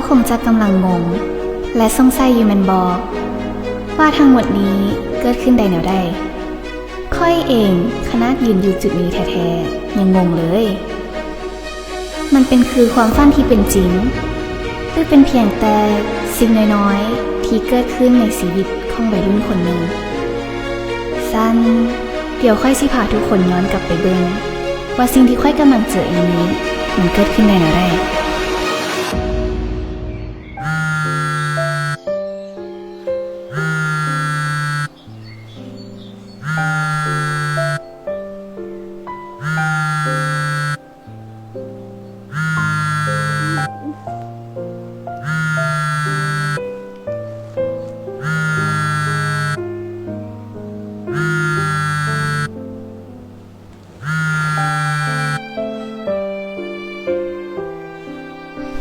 ຄົງຈະກຳລັງງົງ ແລະ ສົງໄສຢູ່ແມ່ນບໍ່ ວ່າທັງໝົດນີ້ເກີດຂຶ້ນໄດ້ແນວໃດ? ຂ້ອຍເອງຂະໜາດຢືນຢູ່ຈຸດນີ້ແທ້ໆ ຍັງງົງເລີຍ. ມັນເປັນຄືຄວາມຝັນທີ່ເປັນຈິງ ຫຼື ເປັນພຽງແຕ່ສິ່ງນ້ອຍໆ ທີ່ເກີດຂຶ້ນໃນຊີວິດຂອງໄວລຸ້ນຄົນໜຶ່ງ? ຊັ້ນ ດຽວຂ້ອຍຊິພາທຸກຄົນຍ້ອນກັບໄປເບິ່ງ ວ່າສິ່ງທີ່ຂ້ອຍກຳລັງເຈີຢູ່ນີ້ ມັນເກີດຂຶ້ນໄດ້ແນວໃດ.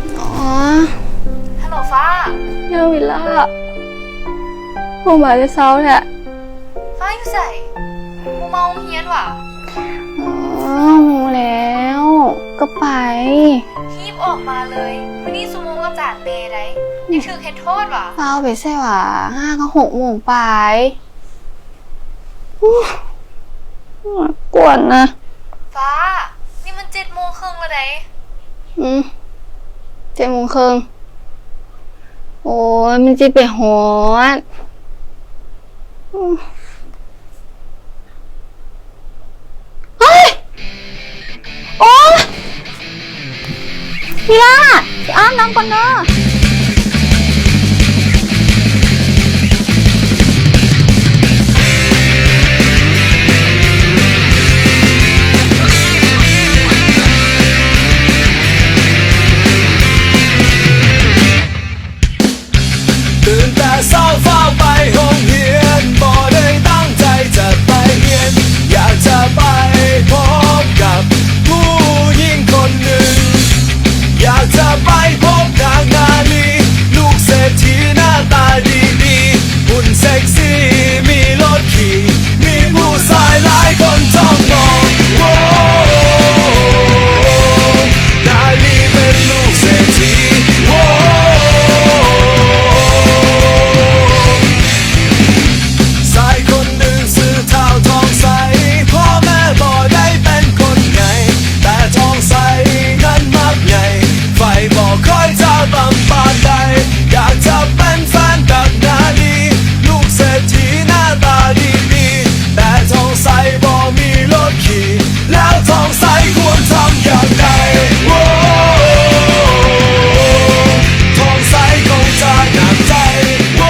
ອໍ ຮັລໂຫຼ ຟ້າ. ຍາວິລາ ໂທມາແຕ່ເຊົ້າແທ້. ຟ້າຢູ່ໃສ? ບໍ່ມາໂຮງຮຽນຫວາ? ອໍ ຮູ້ແລ້ວ ກໍໄປ. ຮີບອອກມາເລີຍ, ມື້ນີ້ຊົ່ວໂມງອາຈານແດ່ໃດ໋. ຍັງຖືກເຮັດໂທດຫວາ? ຟ້າວໄປໃສຫວາ? ຫາກໍຫົກໂມງປາຍ. ໂອ້ຍ ກວນນະ. ຟ້າ ນີ້ມັນເຈັດໂມງເຄິ່ງແລ້ວໃດ໋. ອືມ ເຈັດໂມງເຄິ່ງ. ໂອ້ຍ ມັນຊິໄປຮອດ. ໂອ້ຍ ໂອ້ຍ ມີລາ ຊິອາບນ້ຳກ່ອນເດີ. ຕື່ນແຕ່ເຊົ້າຟ້າວໄປໂຮງຮຽນ, ບໍ່ໄດ້ຕັ້ງໃຈຈະໄປຮຽນ, ຢາກຈະໄປພົບກັບຜູ້ຍິງຄົນໜຶ່ງ, ຢາກຈະໄປພົບນາງນາລີ, ລູກເສດຖີໜ້າຕາດີໆ, ຫຸ່ນເຊັກຊີມີລົດຂີ່. ມີຜູ້ຊາຍຫຼາຍຄົນຈ້ອງມອງ, ໂອ້ ດາລີເປັນລູກເສດຖີ, ໂອ້ ຊາຍຄົນໜຶ່ງຊື່ທ້າວທອງໃສ, ພໍ່ແມ່ບໍ່ໄດ້ເປັນຄົນໃຫຍ່, ແຕ່ທອງໃສນັ້ນມັກໃຫຍ່, ໃຝ່ບໍ່ຄ່ອຍຈະບຳປານໃດ, ຢາກຈະເປັນແຟນກັບນາລີ, ລູກເສດຖີໜ້າຕາດີໆ, ແຕ່ທອງໃສບໍ່ມີລົດຂີ່, ແລ້ວທອງໃສຄວນທຳຢ່າງໃດ? ໂອ້ ທອງໃສຄົງຈະໜັກໃຈ, ໂອ້.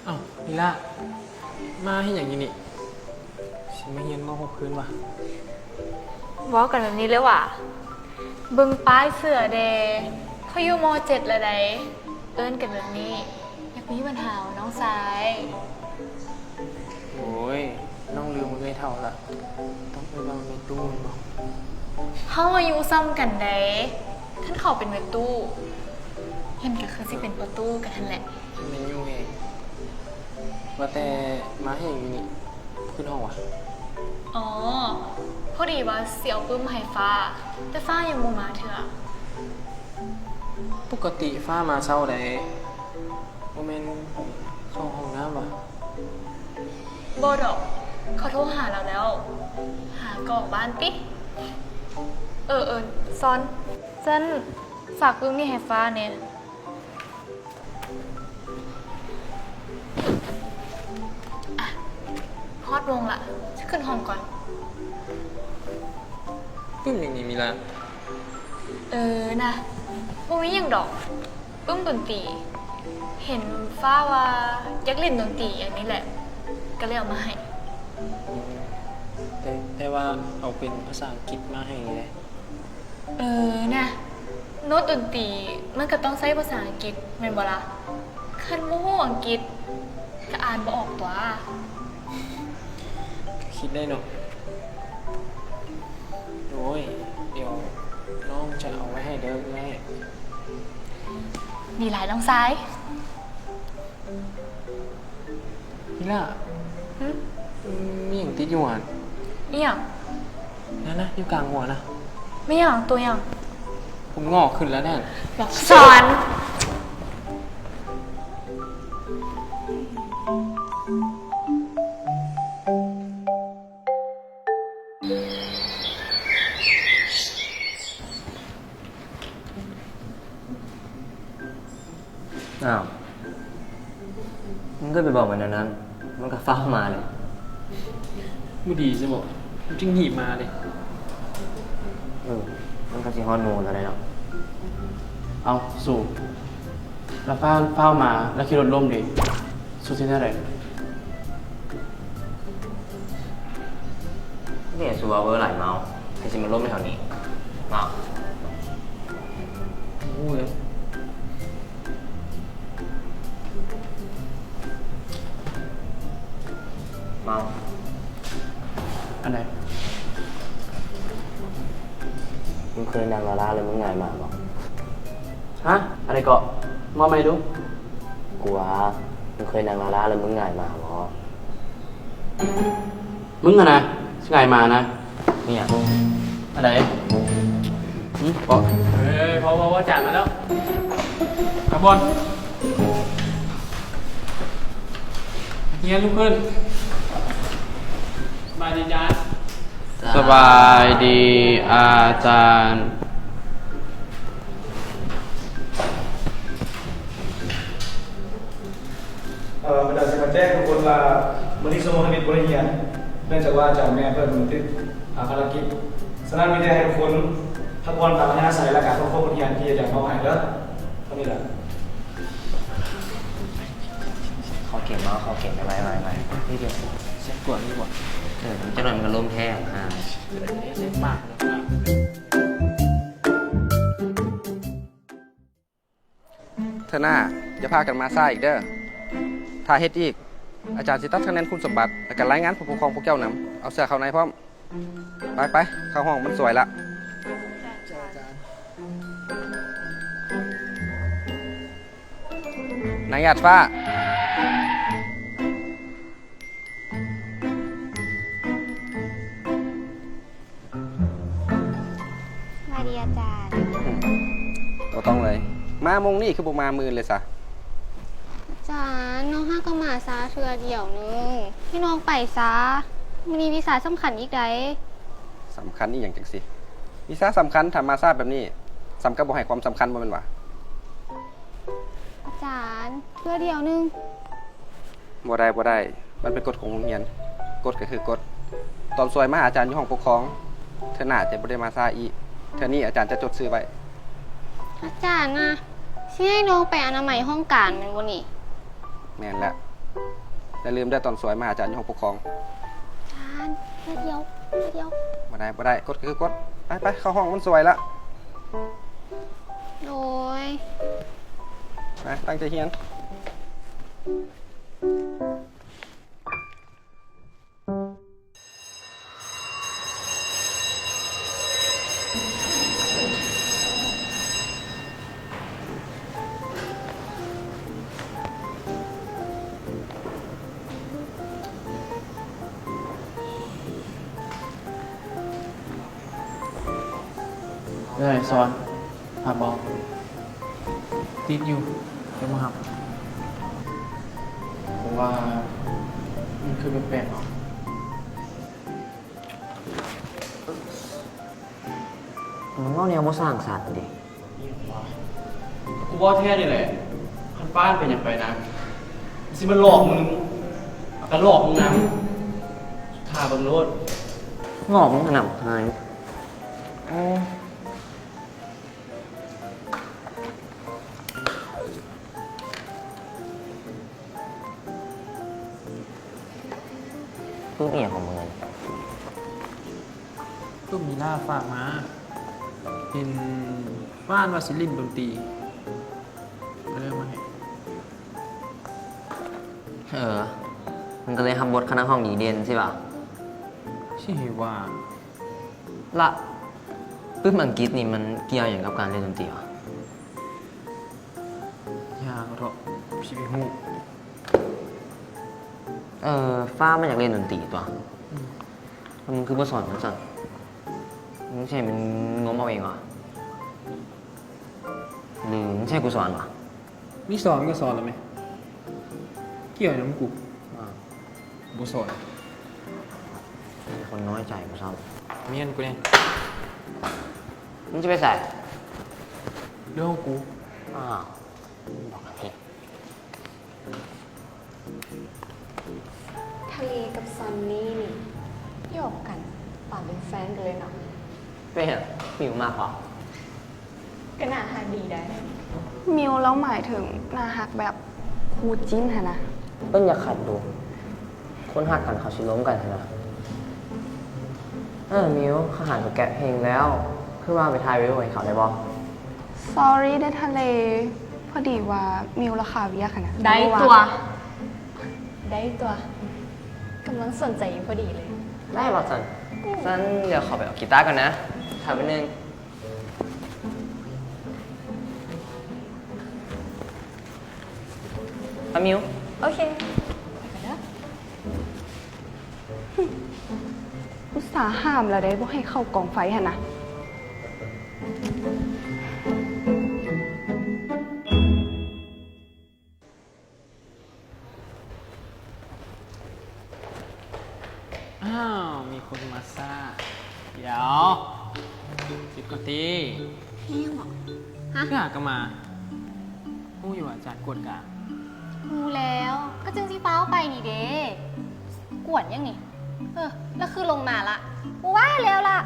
ເອົ້າ ລີລາ ມາເຮັດຫຍັງຢູ່ນີ້? ຊິມາຮຽນມໍຫົກຄືນຫວາ? ເວົ້າກັນແບບນີ້ເລີຍຫວາ? ເບິ່ງປ້າຍເສື້ອແດ່, ຂ້ອຍຢູ່ມໍເຈັດແລ້ວໃດ໋, ເອີ້ນກັນແບບນີ້ ຢາກມີບັນຫາຫວານ້ອງຊາຍ? ໂອ້ຍ ນ້ອງລືມວ່າເອື້ອຍເຖົ້າລະ, ຕ້ອງເອີ້ນວ່າແມ່ຕູ້ແມ່ນບໍ່? ເຮົາອາຍຸສ່ຳກັນໃດ໋, ຄັນເຂົາເປັນແມ່ຕູ້, ເຫັນກໍຄືຊິເປັນພໍ່ຕູ້ກັນຫັ້ນແຫຼະ. ແມ່ນຢູ່ເອງ. ວ່າແຕ່ມາເຮັດຫຍັງຢູ່ນີ້? ຂຶ້ນຫ້ອງຫວາ? ອໍ ພໍດີວ່າຊິເອົາປຶ້ມມາໃຫ້ຟ້າ, ແຕ່ຟ້າຍັງບໍ່ມາເທື່ອ. ປົກກະຕິຟ້າມາເຊົ້າໃດ໋, ບໍ່ແມ່ນເຂົ້າຫ້ອງນ້ຳຫວາ? ບໍ່ດອກ, ເຂົາໂທຫາລາວແລ້ວ, ຫາກໍອອກບ້ານຕິ. ເອີໆ ຊອນ, ຊັ້ນຝາກປຶ້ມນີ້ໃຫ້ຟ້າແດ່. ອະ ຮອດໂມງລະ, ຊິຂຶ້ນຫ້ອງກ່ອນ. ປຶ້ມຫຍັງນີ້ມີລາ? ເອີນະ, ບໍ່ມີຫຍັງດອກ. ປຶ້ມດົນຕີ, ເຫັນຟ້າວ່າຢາກຫຼິ້ນດົນຕີຫຍັງນີ້ແຫຼະ, ກໍເລີຍເອົາມາໃຫ້. ແຕ່ ແຕ່ວ່າເອົາເປັນພາສາອັງກິດມາໃຫ້ແດ່. ເອີນະ, ໂນ້ດດົນຕີມັນກໍຕ້ອງໃຊ້ພາສາອັງກິດແມ່ນບໍ່ລະ? ຄັນບໍ່ຮູ້ອັງກິດກໍອ່ານບໍ່ອອກຕົວະ. ກໍຄິດໄດ້ເນາະ. ໂອ້ຍ ດຽວນ້ອງຈະເອົາໄວ້ໃຫ້ເດີເອື້ອຍ. ດີຫຼາຍນ້ອງຊາຍ. ອີ່ຫຼ້າ, ຫຶ? ມີຫຍັງຕິດຢູ່ຫັ້ນ? ອີ່ຫຍັງ? ນັ້ນນະ ຢູ່ກາງຫົວນະ. ແມ່ນຫຍັງ? ໂຕຫຍັງ? ຜົມງອກຂຶ້ນແລ້ວນັ້ນ. ສອນ. ອ້າວ ມຶງກໍໄປບອກມັນແນວນັ້ນ ມັນກໍຟ້າວມາເລີຍ. ບໍ່ດີຊະບໍ? ມັນຈຶ່ງຮີບມາເດ້. ເອີ ມັນກໍຊິຮອດໂມງແລ້ວເນາະ. ເອົ້າ ສູ ລາວຟ້າວ ຟ້າວມາ ລາວຂີ່ລົດລົ້ມເດ້. ສູຊິເຮັດແນວໃດ? ນີ້ ສູເວົ້າເວີຫຼາຍເມົາ ໃຜຊິມາລົມແຖວນີ້ ເມົາ. ໂອ້ຍ ເມົາ. ອັນໃດ? ມຶງເຄີຍນັ່ງລ້າໆ ແລ້ວມຶງຫງາຍມາບໍ່? ຮະ? ອັນໃດເກາະ? ເວົ້າໃໝ່ດູ. ກູວ່າ ມຶງເຄີຍນັ່ງລ້າໆ ແລ້ວມຶງຫງາຍມາບໍ່? ມຶງຫັ້ນນະ ຊິຫງາຍມານະ. ມີຫຍັງ? ອັນໃດ? ຫຶ? ເກາະ. ເອີ ພໍໆ ອາຈານມາແລ້ວ. ອາບອນ ເຮຍນລຸກຂຶ້ນ. ສະບາຍດີອາຈານ. ສະບາຍດີອາຈານ. ເອີ ອາຈານຊິມາແຈ້ງທຸກຄົນວ່າ ມື້ນີ້ຊົມຮົນທຳອິດບໍ່ໄດ້ຮຽນ ເນື່ອງຈາກວ່າອາຈານແມ່ເພິ່ນຕິດ ອາ ພາລະກິດ. ສະນັ້ນມີແຕ່ໃຫ້ທຸກຄົນພັກຜ່ອນຕາມອັດທະຍາໄສ ແລະ ການຄົ້ນຄວ້າບົດຮຽນທີ່ອາຈານມອບໃຫ້ເດີ. ເທົ່ານີ້ລະ. ເຂົ້າເກມເນາະ ເຂົ້າເກມ. ໄວໆ ໄວໆ ນິດດຽວ. ເຊັດກວດນີ້ບໍ່? ເອີ ຈັກໜ່ອຍມັນກໍລົມແທ້. ອ່າ ມາກ. ເທື່ອໜ້າຢ່າພາກັນມາຊ້າອີກເດີ. ຖ້າເຮັດອີກ ອາຈານຊິຕັດຄະແນນຄຸນສົມບັດ ແລະ ກໍລາຍງານຜູ້ປົກຄອງພວກເຈົ້ານຳ. ເອົາເສື້ອເຂົ້າໃນພ້ອມ. ໄປໆ ເຂົ້າຫ້ອງ ມັນສວຍລະ. ນາງຫຍາດຟ້າ. ສະບາຍດີອາຈານ. ບໍ່ຕ້ອງເລີຍ. ມາໂມງນີ້ຄືບໍ່ມາມື້ອື່ນເລີຍຊະ? ອາຈານ, ນ້ອງຫາກໍມາຊ້າເທື່ອດຽວໜຶ່ງ. ໃຫ້ນ້ອງໄປຊະ. ມື້ນີ້ວິຊາສຳຄັນອີກໃດ໋. ສຳຄັນອີ່ຫຍັງຈັ່ງຊີ້? ວິຊາສຳຄັນ ຖ້າມາຊ້າແບບນີ້ ສ່ຳກັບບໍ່ໃຫ້ຄວາມສຳຄັນບໍ່ແມ່ນຫວາ? ອາຈານ, ເທື່ອດຽວໜຶ່ງ. ບໍ່ໄດ້, ບໍ່ໄດ້. ມັນເປັນກົດຂອງໂຮງຮຽນ. ກົດກໍຄືກົດ. ຕອນສວຍມາຫາອາຈານຢູ່ຫ້ອງປົກຄອງ. ເທື່ອໜ້າຈະບໍ່ໄດ້ມາຊ້າອີກ. ເທື່ອນີ້ອາຈານຈະຈົດຊື່ໄວ້. ອາຈານນະ, ຊິໃຫ້ນ້ອງໄປອະນາໄມຫ້ອງການແມ່ນບໍ່ນີ້? ແມ່ນແຫຼະ. ຢ່າລືມເດີ, ຕອນສວຍມາຫາອາຈານຢູ່ຫ້ອງປົກຄອງ. ອາຈານ, ເທື່ອດຽວ, ເທື່ອດຽວ. ບໍ່ໄດ້, ບໍ່ໄດ້. ກົດກໍຄືກົດ. ໄປ, ໄປ, ເຂົ້າຫ້ອງ, ມັນສວຍລະ. ໂດຍ. ໄປ, ຕັ້ງໃຈຮຽນ. ເອີ ສອນ ຮັບບໍ່? ຕິດຢູ່ ຈະມາຮັບ. ເພາະວ່າມັນຄືແປກໆເນາະ. ມັນເວົ້າແນວບໍ່ສ້າງສັນເດ. ກູເວົ້າແທ້ນີ້ແຫຼະ. ຄັນປ້ານເປັນຫຍັງໄປນະ, ມັນຊິມາຫຼອກມຶງ, ແລ້ວກໍຫຼອກມຶງນຳ. ຖ້າເບິ່ງໂລດ. ຫຼອກມຶງນຳ. ໂອ້. ປຶ້ມອີ່ຫຍັງຂອງມຶງ? ປຶ້ມມີລ້າຝາກມາ. ເຫັນຟ້ານວ່າຊິຫຼິ້ນດົນຕີ ກໍເລີຍເອົາມາໃຫ້. ເອີ ມັນກໍເລີຍຮັບບົດຄະນະຫ້ອງດີເດັ່ນຊິຫວາ? ຊິໃຫ້ວ່າ. ລະ ປຶ້ມອັງກິດນີ້ມັນກ່ຽວຫຍັງກັບການຫຼິ້ນດົນຕີຫວາ? ຢ່າເຖາະ, ຊິໄປຮູ້. ເອີ ຟ້າມັນຢາກຫຼິ້ນດົນຕີຕົວະ. ອືມ ແລ້ວມຶງຄືບໍ່ສອນມັນຊັ້ນ? ມຶງຊິໃຫ້ມັນງົມເອົາເອງຫວາ? ຫຼືມຶງຊິໃຫ້ກູສອນຫວາ? ມີສອນກໍສອນລະແມະ ກ່ຽວຫຍັງນຳກູ? ອາ ບໍ່ສອນ. ເປັນຄົນນ້ອຍໃຈບໍ່ເຊົາ. ແມ່ນກູເດ້. ມຶງຈະໄປໃສ? ເລື່ອງຂອງກູ. ອ້າວ ບັກຫາເພ. ທະເລກັບຊອນນີນີ້ ຫຍອກກັນປານເປັນແຟນກັນເລີຍເນາະ. ເປັນຫຍັງ? ມິວມັກຫວາ? ກໍໜ້າຮັກດີໄດ໋. ມິວລາວໝາຍເຖິງໜ້າຮັກແບບຄູ່ຈິ້ນຫັ້ນນະ. ເພິ່ນຢ່າຂັດດູ ຄົນຮັກກັນເຂົາຊິລົມກັນຫັ້ນນະ. ເອີ ມິວ ເຂົາຫາກໍແກະເພງແລ້ວ ຄືວ່າໄປຖ່າຍວິດີໂອໃຫ້ເຂົາໄດ້ບໍ່? ສອຣິເດີທະເລ ພໍດີວ່າມິວລາຄາວຽກຫັ້ນນະ. ໄດ້ຕົວະ ໄດ້ຕົວະ ກຳລັງສົນໃຈຢູ່ພໍດີເລີຍ. ໄດ້ບໍ່ຊັ້ນ? ອືມ ຊັ້ນດຽວຂໍໄປເອົາກີຕາກ່ອນນະ ຖ້າແປັບໜຶ່ງ. ອາ ມິວ. ໂອເຄ ໄປກ່ອນເດີ. ອຸດສ່າຫ້າມແລ້ວເດ້ ບໍ່ໃຫ້ເຂົ້າກອງໄຟຫັ້ນນະ. ອ້າວ ມີຄົນມາຊ້າ. ດຽວ ຢຸດກ່ອນຕິ. ມີຫຍັງບໍ? ຮະ? ເພິ່ນຫາກໍມາ. ຮູ້ຢູ່ວ່າອາຈານກວດກາ? ຮູ້ແລ້ວ ກໍຈຶ່ງຊິຟ້າວໄປນີ້ເດ້. ກວດຫຍັງນີ້? ເອີ ລະຄືລົງມາລະ. ບໍ່ວ່າແລ້ວລະ.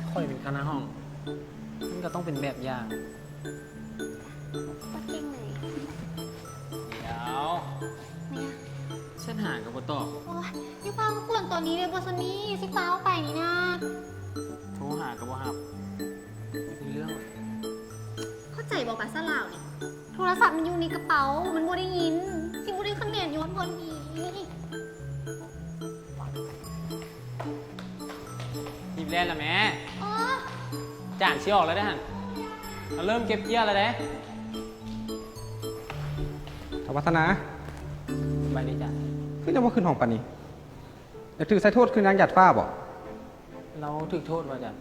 ຂ້ອຍເປັນຄະນະຫ້ອງ ມັນກໍຕ້ອງເປັນແບບຢ່າງ. ບໍ່ເກັ່ງເລີຍ. ດຽວ ແມ່ ເຊັດຫາກໍບໍ່ຕອບ. ໂອ້ຍ ຢ່າຟ້າວມາກວນຕອນນີ້ເດ້ ບໍ່ຊັ້ນນີ້ຊິຟ້າວໄປນີ້ນາ. ໂທຫາກໍບໍ່ຮັບ. ມີເລື່ອງ. ເຂົ້າໃຈບໍ່ພາສາລາວນີ້? ໂທລະສັບມັນຢູ່ໃນກະເປົາ ມັນບໍ່ໄດ້ຍິນ. ຊິບໍ່ໄດ້ຄະແນນຍ້ອນເພິ່ນອີກ. ຮີບແລ່ນລະແມ້. ອໍ ຈານຊິອອກແລ້ວເດ້ຫັ້ນ. ເຮົາເລີ່ມເກັບເກ້ຍແລ້ວເດ້. ສາວວັດທະນາ. ສະບາຍດີຈານ. ຄືຈະບໍ່ຂຶ້ນຫ້ອງປານນີ້? ຢາກຖືກໃສ່ໂທດຄືນາງຢາດຟ້າບໍ? ລາວຖືກໂທດວ່າຈານ.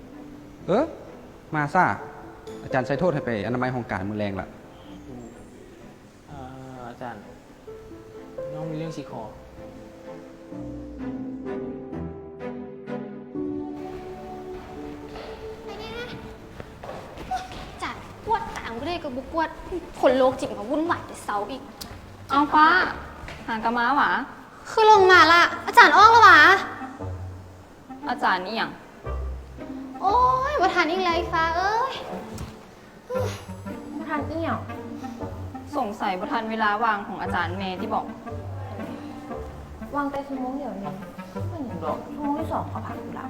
ເອີ ມາຊ້າ. ອາຈານໃສ່ໂທດໃຫ້ໄປອະນາໄມຫ້ອງການມື້ແລງລະ. ອືມ ເອີ ອາຈານ ນ້ອງມີເລື່ອງຊິຂໍ. ໄປແດ່ນະ. ຈັດກວດຕາມກໍໄດ້ກໍບໍ່ກວດ. ຄົນໂລກຈິດມາວຸ່ນວາຍແຕ່ເຊົ້າອີກ. ເອົາຟ້າ ຫາກະມາຫວາ? ຄືລົງມາລະ. ອາຈານອອກລະຫວາ? ອາຈານອີ່ຫຍັງ? ໂອ້ຍ ບໍ່ທັນອີກແລ້ວ ອີ່ຟ້າເອີຍ. ບໍ່ທັນອີ່ຫຍັງ? ສົງໄສບໍ່ທັນເວລາວ່າງຂອງອາຈານແມ່ຕິບໍ? ວ່າງແຕ່ຊົ່ວໂມງດຽວນີ້ ເປັນຫຍັງດອກ ຊົ່ວໂມງທີສອງເຂົາພັກຢູ່ລະ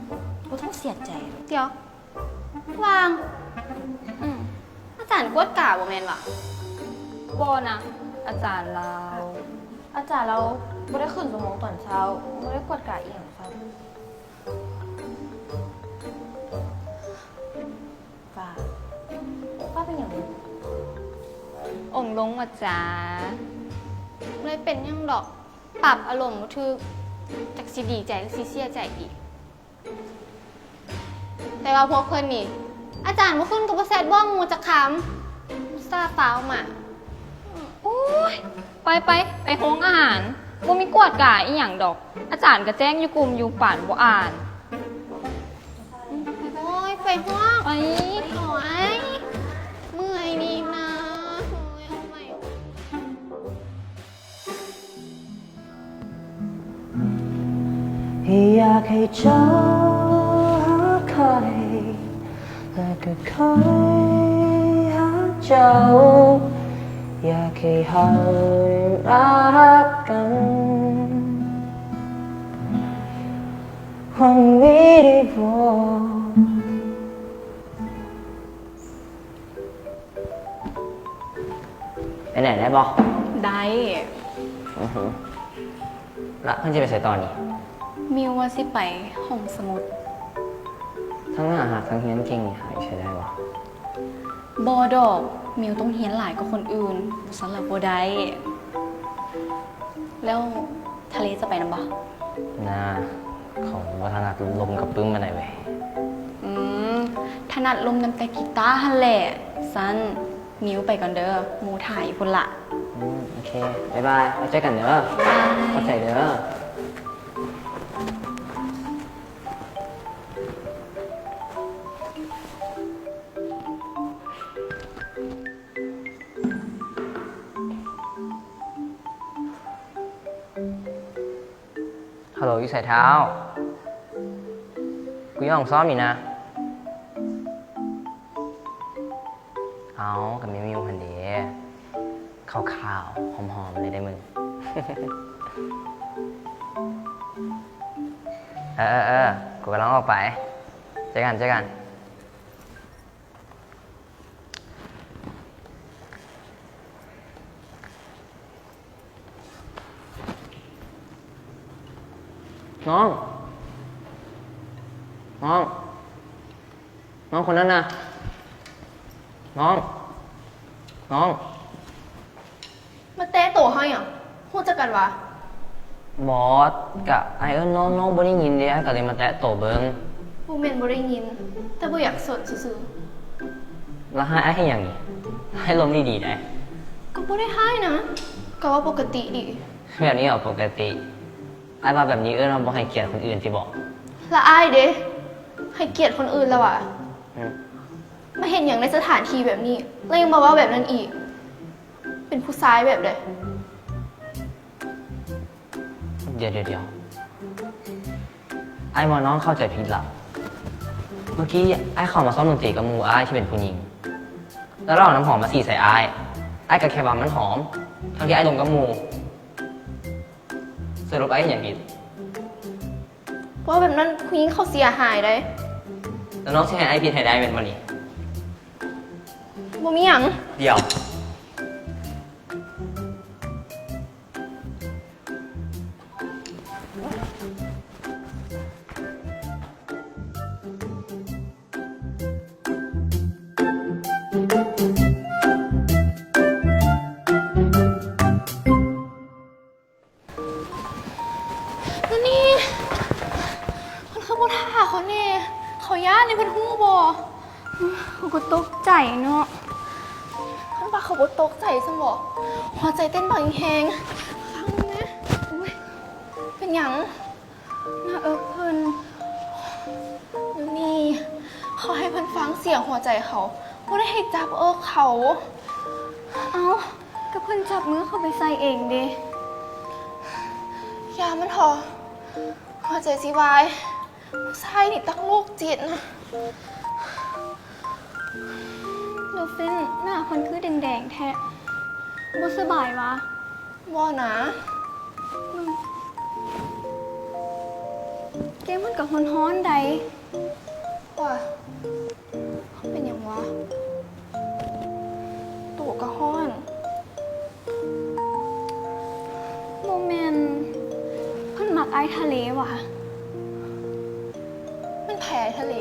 ບໍ່ຕ້ອງເສຍໃຈ. ດຽວ ວ່າງ? ອືມ ອາຈານກວດກາບໍ່ແມ່ນຫວາ? ບໍ່ນະ ອາຈານລາວ ອາຈານລາວບໍ່ໄດ້ຂຶ້ນຊົ່ວໂມງຕອນເຊົ້າ ບໍ່ໄດ້ກວດກາອີ່ຫຍັງຊ້ຳ. ຟ້າ ຟ້າເປັນຫຍັງ? ອົງລົງຫວາຈ້າ? ບໍ່ໄດ້ເປັນຫຍັງດອກ ປັບອາລົມບໍ່ຖືກ ຈັກຊິດີໃຈຫຼືຊິເສຍໃຈດີ. ແຕ່ວ່າພວກເພິ່ນນີ້ ອາຈານບໍ່ຂຶ້ນກໍບໍ່ແຊດບອກໝູ່ຈັກຄຳ ອຸດສ່າຟ້າວມາ. ໂອ້ຍ ໄປໆ ໄປໂຮງອາຫານ ບໍ່ມີກວດກາອີ່ຫຍັງດອກ ອາຈານກໍແຈ້ງຢູ່ກຸ່ມຢູ່ ປານບໍ່ອ່ານ. ໂອ້ຍ ໄປຮອກ ໄປ ໂອ້ຍ ເມື່ອຍນີ້ນາ ໂອ້ຍ ເອົາໃໝ່. ຢາກໃຫ້ເຈົ້າຮັກຂ້ອຍ ແລະກໍຂ້ອຍຮັກເຈົ້າ ຢາກໃຫ້ເຮົາໄດ້ຮັກກັນ ຫວັງດີໄດ້ບໍ່? ໄປໄດ້ບໍ່? ໄດ້. ອືຫື ລະເພິ່ນຊິໄປໃສຕໍ່ນີ້? ມິວວ່າຊິໄປຫ້ອງສະໝຸດ. ທັງໜ້າຮັກທັງຮຽນເກັ່ງນີ້ຫາຢູ່ໃສໄດ້ບໍ່? ບໍ່ດອກ, ມິວຕ້ອງຮຽນຫຼາຍກວ່າຄົນອື່ນ, ບໍ່ຊັ້ນລະບໍ່ໄດ້. ແລ້ວທະເລຈະໄປນຳບໍ່? ນາ ເຂົາບໍ່ຖະໜັດລົມກະປຶ້ມປານໃດເວີຍ. ອືມ ຖະໜັດລົມນຳແຕ່ກີຕາຫັ້ນແຫຼະ. ຊັ້ນ ມິວໄປກ່ອນເດີ້ ໝູ່ຖ້າຢູ່ພຸ້ນລະ. ອືມ ໂອເຄ ບາຍບາຍ ແລ້ວເຈີກັນເດີ້. ບາຍບາຍ ຂອບໃຈເດີ້. ຮັລໂຫຼ ຢູ່ໃສທ້າວ? ກູຢູ່ຫ້ອງຊ້ອມນີ້ນະ. ເອົ້າ ກະມີມິວຫັ້ນເດ ຂາວໆ ຫອມໆ ເລີຍເດ້ມຶງ. ເອີໆ ເອີ ກູກຳລັງອອກໄປ. ເຈີກັນ ເຈີກັນ. ນ້ອງ ນ້ອງ ນ້ອງຄົນນັ້ນນະ ນ້ອງ ນ້ອງ. ມາແຕະໂຕເຮົາຫຍັງ? ຮູ້ຈັກກັນຫວາ? ບໍ່ ກະອ້າຍເອີ້ນນ້ອງ ນ້ອງບໍ່ໄດ້ຍິນເດ ອ້າຍກະເລີຍມາແຕະໂຕເບິ່ງ. ບໍ່ແມ່ນບໍ່ໄດ້ຍິນ ແຕ່ບໍ່ຢາກສົນຊື່ໆ. ລະຮ້າຍອ້າຍເຮັດຫຍັງນີ້? ຮ້າຍລົມດີໆໄດ໋. ກະບໍ່ໄດ້ຮ້າຍນະ ກະເວົ້າປົກກະຕິດີ. ແບບນີ້ເວົ້າປົກກະຕິ? ອ້າຍວ່າແບບນີ້ເອີ້ນວ່າບໍ່ໃຫ້ກຽດຄົນອື່ນຕິເບາະ? ລະອ້າຍເດ ໃຫ້ກຽດຄົນອື່ນລະຫວາ? ອືມ ມາເຮັດຫຍັງໃນສະຖານທີ່ແບບນີ້ ແລ້ວຍັງມາເວົ້າແບບນັ້ນອີກ? ເປັນຜູ້ຊາຍແບບໃດ? ດຽວໆໆ ອ້າຍວ່ານ້ອງເຂົ້າໃຈຜິດລະ. ເມື່ອກີ້ອ້າຍເຂົ້າມາຊ້ອມດົນຕີກັບໝູ່ອ້າຍທີ່ເປັນຜູ້ຍິງ ແລ້ວລາວເອົານ້ຳຫອມມາສີໃສ່ອ້າຍ. ອ້າຍກະແຄ່ວ່າມັນຫອມ ທັງທີ່ອ້າຍລົມກັບໝູ່. ສະຫຼຸບອ້າຍເຮັດຫຍັງຜິດ? ເວົ້າແບບນັ້ນຜູ້ຍິງເຂົາເສຍຫາຍໄດ໋. ແລ້ວນ້ອງຊິໃຫ້ອ້າຍຜິດໃຫ້ໄດ້ແມ່ນບໍ່ນີ້? ບໍ່ມີຫຍັງ. ດຽວ. ໂນນີ່ ເພິ່ນຄືບໍ່ຖ້າເຂົາແດ່? ເຂົາຢ້ານເດ ເພິ່ນຮູ້ບໍ່? ເຂົາກໍຕົກໃຈເນາະ. ເພິ່ນວ່າເຂົາບໍ່ຕົກໃຈຊັ້ນບໍ? ຫົວໃຈເຕັ້ນບັກແຮງໆ. ຟັງເບິ່ງແດ່. ໂອ້ຍ ເປັນຫຍັງ? ໜ້າເອິກເພິ່ນ. ໂນນີ່ ເຂົາໃຫ້ເພິ່ນຟັງສຽງຫົວໃຈເຂົາ ບໍ່ໄດ້ໃຫ້ຈັບເອິກເຂົາ. ເອົ້າ ກະເພິ່ນຈັບມືເຂົາໄປໃສ່ເອງເດ. ຢ່າມັນເຖາະ ຫົວໃຈຊິວາຍ. ຜູ້ຊາຍນີ້ຕັ້ງໂລກຈິດນະ. ໂດຟິນ ໜ້າເພິ່ນຄືແດງໆແທ້ ບໍ່ສະບາຍຫວາ? ບໍ່ນາ. ອືມ ແກ້ມມັນກະຮ້ອນໆໃດ. ໂອຍ ເປັນຫຍັງຫວາ? ໂຕກະຮ້ອນ. ບໍ່ແມ່ນເພິ່ນມັກອ້າຍທະເລຫວາ? ແມ່ນໃຜອ້າຍທະເລ?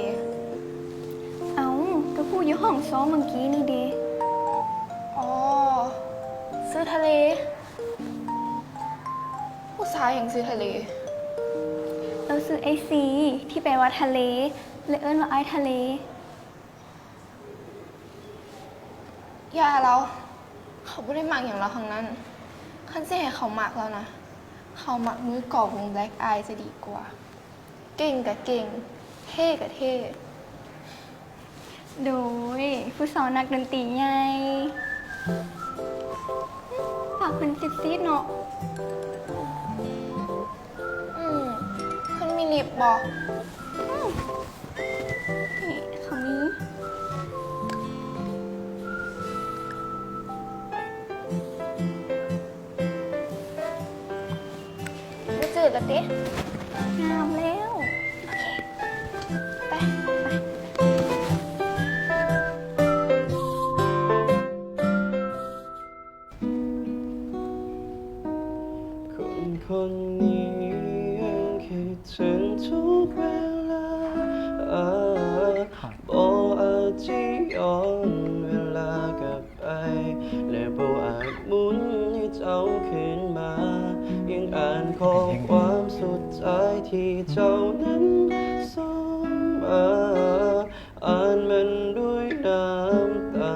ເອົ້າ ກະຜູ້ຢູ່ຫ້ອງຊ້ອມມື້ກີ້ນີ້ເດ. ອໍ ຊື່ທະເລ. ຜູ້ຊາຍຫຍັງຊື່ທະເລ? ລາວຊື່ໄອ້ຊີ ທີ່ແປວ່າທະເລ ເລີຍເອີ້ນວ່າອ້າຍທະເລ. ຢ່າລາວ ເຂົາບໍ່ໄດ້ມັກຫຍັງລາວທັງນັ້ນ. ຄັນຊິໃຫ້ເຂົາມັກລາວນະ ເຂົາມັກມືກອງວົງ Black Eyed ຈະດີກວ່າ. ເກັ່ງກະເກັ່ງ ເທ່ກະເທ່. ໂດຍ ຜູ້ສາວນັກດົນຕີໃຫຍ່. ປາກເພິ່ນຊີດໆເນາະ. ອືມ ເພິ່ນມີລິບບໍ່? ອືມ ນີ້ເຂົາມີ. ບໍ່ຈືດລະຕິ? ງາມແລ້ວ. ໂອເຄ ໄປ ໄປ. ຄົນຄົນນີ້ຍັງຄິດເຖິງທຸກເວລາ ບໍ່ອາດຈະຍ້ອນເວລາກັບໄປ ແລະ ບໍ່ອາດໝູນໃຫ້ເຈົ້າຄືນມາ ໃຫ້ ອ່ານຂໍ້ຄວາມສຸດທ້າຍທີ່ເຈົ້ານັ້ນສົ່ງມາ, ອ່ານມັນດ້ວຍນ້ຳຕາ.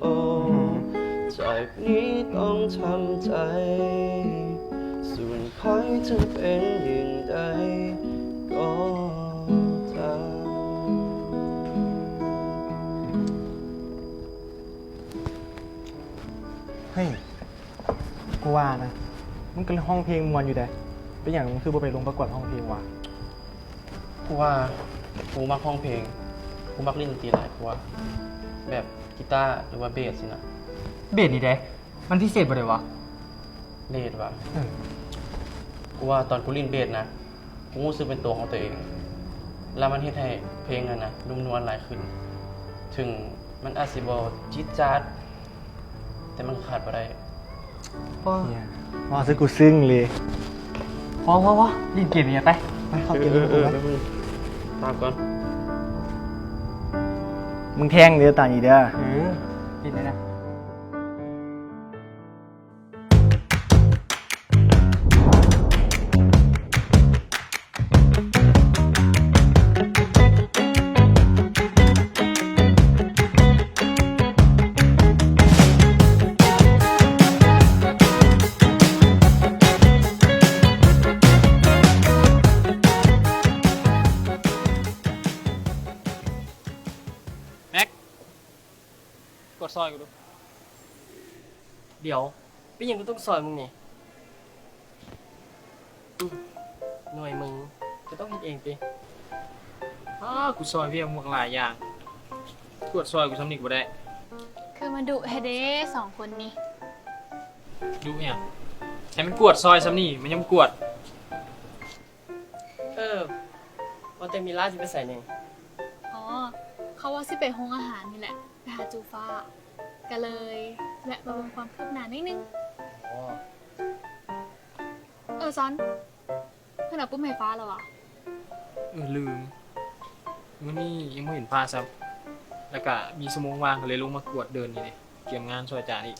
ໂອ້ ເຈັບນີ້ຕ້ອງທຳໃຈ, ສ່ວນຂ້ອຍຈະເປັນຢ່າງໃດກໍຕາມ. ເຮີ້ຍ ກູວ່ານະ ມຶງກໍຮ້ອງເພງມ່ວນຢູ່ເດ, ເປັນຫຍັງມຶງຄືບໍ່ໄປລົງປະກວດຮ້ອງເພງວະ? ກູວ່າ ກູມັກຮ້ອງເພງ, ກູມັກຫຼິ້ນດົນຕີຫຼາຍກວ່າ ແບບກີຕາ ຫຼືວ່າເບສຊີ້ນະ. ເບສນີ້ເດ ມັນພິເສດບໍ່ໄດ້ວະ? ເບສວະ? ເອີ ກູວ່າຕອນກູຫຼິ້ນເບສນະ ກູຮູ້ສຶກເປັນຕົວຂອງຕົວເອງ ແລ້ວມັນເຮັດໃຫ້ເພງນັ້ນນະ ນຸ້ມນວນຫຼາຍຂຶ້ນ. ເຖິງມັນອາດຊິບໍ່ຈິດຈາດ ແຕ່ມັນຂາດບໍ່ໄດ້. ເວົ້າຊະກູຊຶ້ງເລີຍ. ພໍໆໆ ຫຼິ້ນເກມນີ້ໄປ ໄປເຂົ້າເກມ. ເອີໆ ຕາມກ່ອນ. ມຶງແທງເດີຕານີ້ເດີ. ເອີ ຫຼິ້ນໄດ້ນະ. ແມັກ ກວດຊອຍກູດູ. ດຽວ ເປັນຫຍັງກູຕ້ອງຊ່ອຍມຶງນີ້? ອືມ ໜ່ວຍມຶງກໍຕ້ອງເຮັດເອງຕິ? ອ້າ ກູຊ່ອຍວຽກບັກຫຼາຍຢ່າງ ກວດຊ່ອຍກູຊ່ຳນີ້ກໍບໍ່ໄດ້. ຄືມາດຸແທ້ເດສອງຄົນນີ້. ດຸຫຍັງ? ໃຫ້ມັນກວດຊ່ອຍຊ່ຳນີ້ ມັນຍັງບໍ່ກວດ. ເອີ ວ່າແຕ່ມີລາຊິໄປໃສນີ້? ອໍ ເຂົາວ່າຊິໄປໂຮງອາຫານນີ້ແຫຼະ ໄປຫາຈູຟ້າ ກະເລີຍແວະມາເບິ່ງຄວາມຄືບໜ້າໜ້ອຍໜຶ່ງ. ອໍ ເອີ ຊອນ ເພິ່ນເອົາປຶ້ມໃຫ້ຟ້າແລ້ວຫວາ? ເອີ ລືມ ມື້ນີ້ຍັງບໍ່ເຫັນຟ້າຊ້ຳ ແລ້ວກະມີຊົ່ວໂມງວ່າງ ກະເລີຍລົງມາກວດເດີ່ນນີ້ເດ ກຽມງານຊ່ອຍອາຈານອີກ.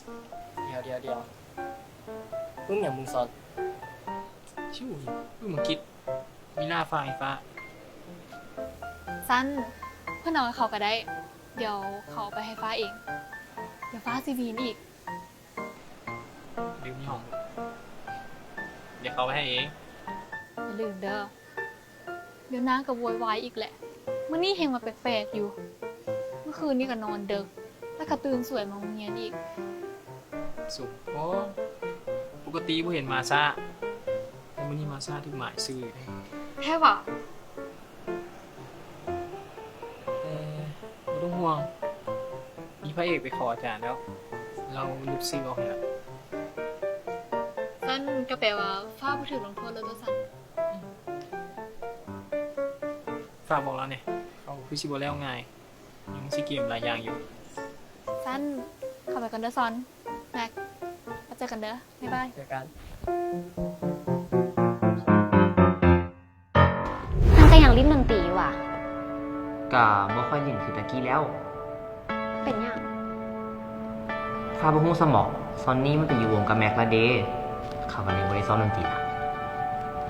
ດຽວໆໆ ປຶ້ມຫຍັງມຶງຊອນ? ຊິວ ປຶ້ມອັງກິດ. ມີໜ້າຝາກໃຫ້ຟ້າ. ຊັ້ນເພິ່ນເອົາໃຫ້ເຂົາກໍໄດ້, ດຽວເຂົາເອົາໄປໃຫ້ຟ້າເອງ. ດຽວຟ້າຊິວີນອີກ. ລືມຢູ່ຫ້ອງ, ດຽວເຂົາເອົາໄປໃຫ້ເອງ. ຢ່າລືມເດີ. ດຽວນາງກໍໂວຍວາຍອີກແຫຼະ. ມື້ນີ້ແຮ່ງມາແປກໆຢູ່. ເມື່ອຄືນນີ້ກໍນອນເດິກ ແລ້ວກໍຕື່ນສວຍມາໂຮງຮຽນອີກ. ສົມພໍ, ປົກກະຕິບໍ່ເຫັນມາຊ້າ, ແຕ່ມື້ນີ້ມາຊ້າຖືກໝາຍຊື່. ແທ້ຫວາ? ແຕ່ບໍ່ຕ້ອງຫ່ວງ, ມີພະເອກໄປຂໍອາຈານແລ້ວ, ລາວລຶບຊື່ອອກໃຫ້ລະ. ຊັ້ນກໍແປວ່າຟ້າບໍ່ຖືກລົງໂທດແລ້ວຕົວະຊັ້ນ. ຝາກບອກລາວແດ່, ເຂົາຄືຊິບໍ່ແລ້ວງ່າຍ. ຍັງຊິກຽມຫຼາຍຢ່າງຢູ່. ຊັ້ນເຂົ້າໄປກ່ອນເດີຊອນ. ແມັກ, ມາເຈີກັນເດີ. ບາຍບາຍ. ເຈີກັນ. ມັນກໍຍັງຫຼິ້ນດົນຕີຢູ່ຫວາ? ກະບໍ່ຄ່ອຍຫຼິ້ນຄືແຕ່ກີ້ແລ້ວ. ເປັນຫຍັງ? ຟ້າບໍ່ຮູ້ຊະເໝາະ, ຊອນນີ້ມັນໄປຢູ່ວົງກັບແມັກລະເດ. ເຂົາກໍເລີຍບໍ່ໄດ້ຊ້ອມດົນຕີລະ.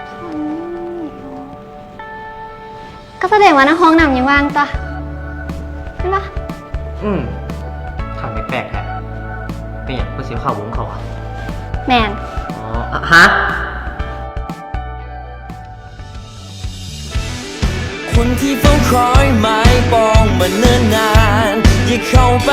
ອືມ ກໍສະແດງວ່ານັກຮ້ອງນຳຍັງວ່າງຕົວະ ແມ່ນບໍ່? ອືມ ຖາມແປກໆແທ້. ເປັນຫຍັງເພິ່ນຊິເຂົ້າວົງເຂົາຫວາ? ແມ່ນ. ອໍ ອະ ຮະ? ຄົນທີ່ເຝົ້າຄອຍໝາຍປອງມາເນີນນານ ຢ່າເຂົ້າໄປ